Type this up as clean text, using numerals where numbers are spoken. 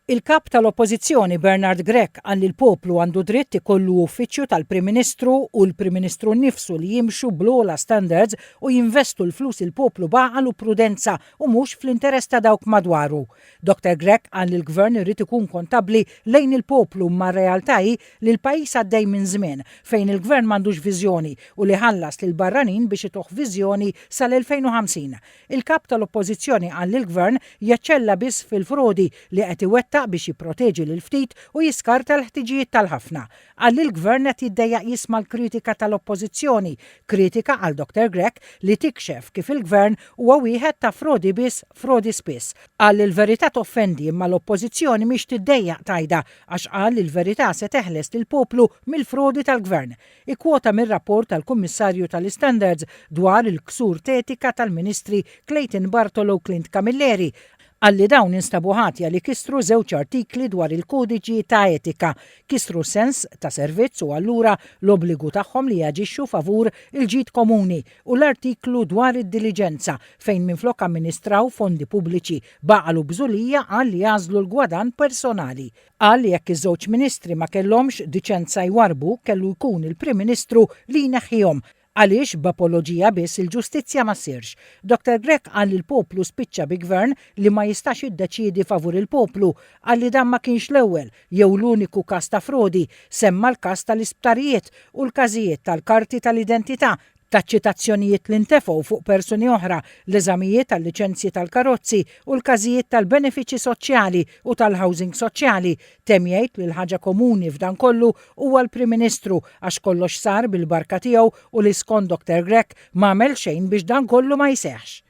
Il-Kap tal-Oppożizzjoni Bernard Grech qal li l-poplu għandu dritt ikollu uffiċċju tal-Prim Ministru u l-Prim Ministru nnifsu li jimxu bl-ogħla standards u jinvestu l-flus il-poplu b'għaqal u prudenza u mhux fl-interess ta' dawk madwaru. Dr Grech qal li l-Gvern irid ikun kontabbli lejn il-poplu imma r-realtà hi li l-pajjiż għaddej minn żmien fejn il-Gvern m'għandux viżjoni u li ħallas lill-barranin biex ituh viżjoni sal-2050. Il-Kap tal-Oppożizzjoni qal li l-Gvern jeċċella biss fil-frodi li qed iwettaq biex jipproteġi lill-ftit u jiskarta l-ħtiġijiet tal-ħafna. Qal li l-Gvern qed jiddejjaq jisma' l-kritika tal-Oppożizzjoni, kritika, qal Dr Grech, li tikxef kif il-Gvern huwa wieħed ta' frodi biss, frodi spiss. Qal li l-verità toffendi imma l-Oppożizzjoni mhix tiddejjaq tgħidha għax qal li l-verità se teħles lill-poplu mill-frodi tal-Gvern. Ikkwota mir-rapport tal-Kummissarju tal-Istandards dwar il-ksur t'etika tal-Ministri Clayton Bartolo u Clint Camilleri, qal li dawn instabu ħatja li kisru żewġ artikli dwar il-kodiċi ta' etika, kisru s-sens ta' servizz u allura l-obbligu tagħhom li jaġixxu favur il-ġid komuni u l-artiklu dwar id-diliġenza fejn minflok amministraw fondi pubbliċi b'għaqal u bżulija qal li għażlu l-gwadann personali. Qal li jekk iż-żewġ ministri ma kellhomx diċenza jwarrbu kellu jkun il-Prim Ministru li jneħħihom għaliex b'apoloġija biss il-ġustizzja ma ssirx. Dr Grech qal li l-poplu spiċċa bi Gvern li ma jistax jiddeċiedi favur il-poplu. Qal li dan ma kienx l-ewwel jew l-uniku każ ta' frodi. Semma l-każ tal-isptarijiet u l-każijiet tal-karti tal-identità taċ-ċitazzjonijiet li ntefgħu fuq persuni oħra, l-eżamijiet għal-liċenzji tal-karozzi u l-każijiet tal-benefiċċji soċjali u tal-housing soċjali. Temm jgħid li l-ħaġa komuni f'dan kollu huwa l-Prim Ministru għax kollox sar bil-barka tiegħu u li skont Dr Grech m'għamel xejn biex dan kollu ma jseħħx.